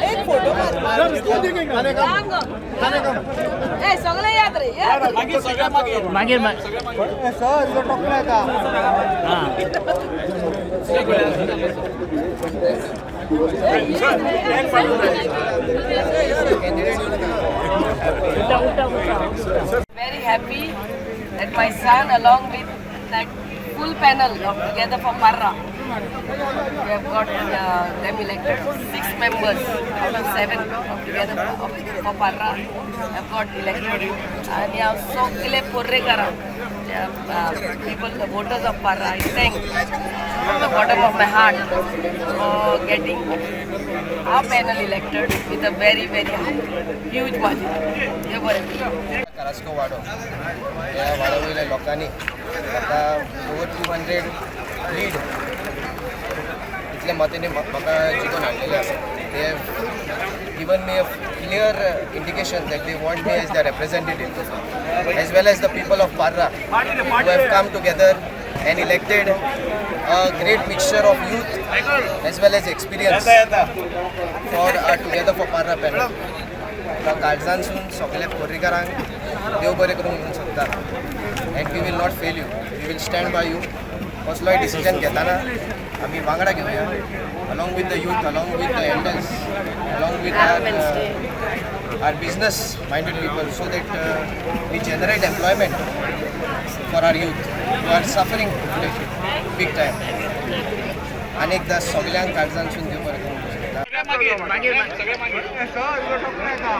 एक फोटो. ए, सगळे यात रे, यात. मागीर. सर, टोकला येता. हां. उठा, उठा, उठा. Very happy that my son, along with that full panel of Together for Parra, we have got them elected. Six members out of seven of Together for Parra have got elected. आणि हांव सगळे पोर्रेकारांक, people, the voters of Parra, I thank from the bottom of my heart for getting our panel elected with a very, very huge margin. हे बरें. Carrasco वाडो, ह्या वाड्या वयल्या लोकांनी म्हाका ओवर 200 लीड इतल्या मतांनी म्हाका जिखून हाडलेलें आसा. They have given me a clear indication that they want me as the representative, as well as the people of Parra who have come together and elected a great mixture of youth as well as experience for our Together for Parra panel. काळजांसून सगळ्या पोर्रीकारांक देव बरें करूंक म्हणूंक सोदता and we will not fail you, we will stand by you. कसलोय decision घेताना आमी वांगडा घेवया, along with the youth, along with the elders, along with our business minded people, so that we generate employment for our youth who are suffering today big time. आनी एकदां सगल्यांक काळजांसून देव बरें करूंक सोदता. सर, टोकला येता.